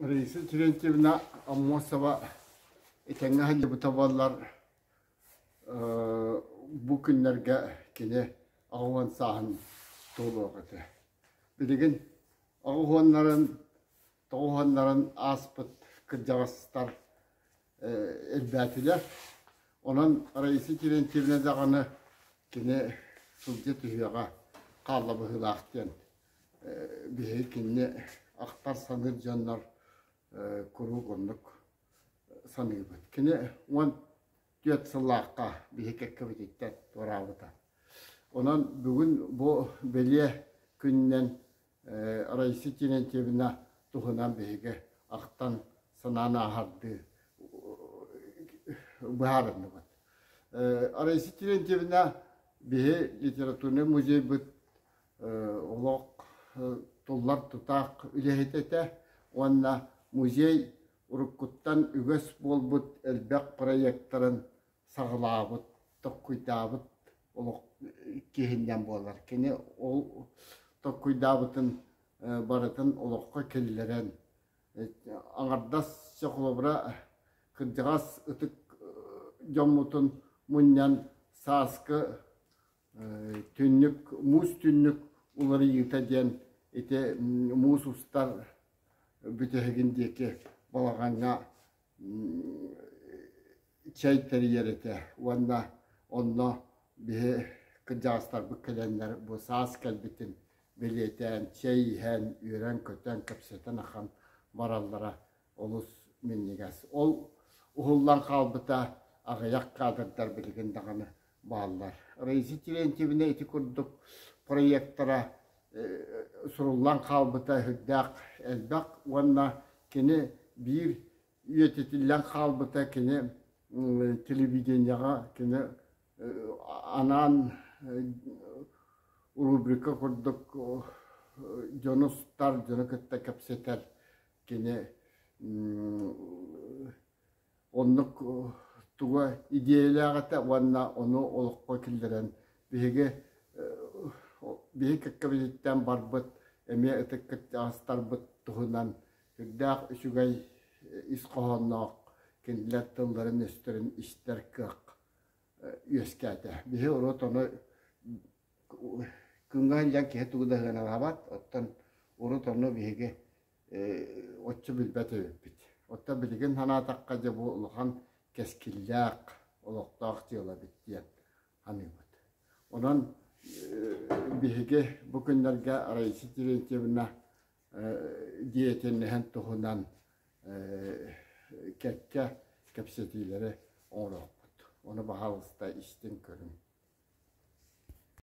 Раиса Терентьевна Аммосова этэҥҥэ сылдьыбыта буоллар, бу күннэргэ кини 80 сааһын туолуох этэ. Билигин аҕыс уоннарын, 90-нарын ааспыт кырдьаҕастар элбээтилэр. Онон Раиса Терентьевна даҕаны кини сылдьа түһүөҕэ хаалла быһыылаах диэн биһиги кинини ахтар-саныыр дьоннор куруук оннук саныыбыт. Кини 14 сыллаахха биһи кэккэбититтэн туораабыта. Онон бүгүн бу бэлиэ күнүнэн Раиса Терентьевна туһунан биһиги ахтан санаан ааһардыы быһаарынныбыт. Раиса Терентьевна биһи литературнай музейбыт олох туллар тутаах үлэһитэ этэ уонна музей уруккуттан үгэс буолбут элбэх проектарын саҕалаабыт, толкуйдаабыт олох киһиннэн буолар. Кини ол толкуйдаабытын барытын олоххо киллэрэн, аҥардас холобура кырдьаҕас ытык дьоммутун мунньан сааскы түннүк, муус түннүк уларыйыыта диэн ити муус устар бүтэһигин диэки балаҕаҥҥа чэй тэрийэр этэ уонна онно биһи кырдьаҕастарбыт кэлэннэр бу саас кэлбитин бэлиэтээн чэй иһэн, үөрэн-көтөн, кэпсэтэн ахан бараллара олус минньигэс. Ол уһуллан хаалбыта аҕыйах кадрдар билигин даҕаны бааллар. Раиса Терентьевна ити курдук проектара суруллан хаалбыта сүрдээх элбэх уонна кини биир үйэтитиллэн хаалбыта кини телевидениеҕа кини анаан рубрика курдук дьону устар, дьону кытта кэпсэтэр кини оннук туга идиэйэлээх этэ уонна ону олоххо киллэрэн биһиги биһи кэккэбититтэн барбыт эмиэ ытык кырдьаҕастарбыт туһунан сүрдээх үчүгэй ис хоһоонноох кинилэр тылларын-өстөрүн истэр кыах үөскээтэ. Биһи урут ону күҥҥэ сылдьан киһи тугу да сыаналаабат, оттон урут ону биһиги оччо билбэт эбиппит. Оттон билигин санаатахха дьэ бу улахан кэскиллээх, олохтоох дьыала эбит диэн саныыбыт. Онон биһиги бу күннэргэ Раиса Терентьевна деятельноһын туһунан кэккэ кэпсэтиилэри оҥоруохпут. Ону баһаалыста истиҥ көрүҥ.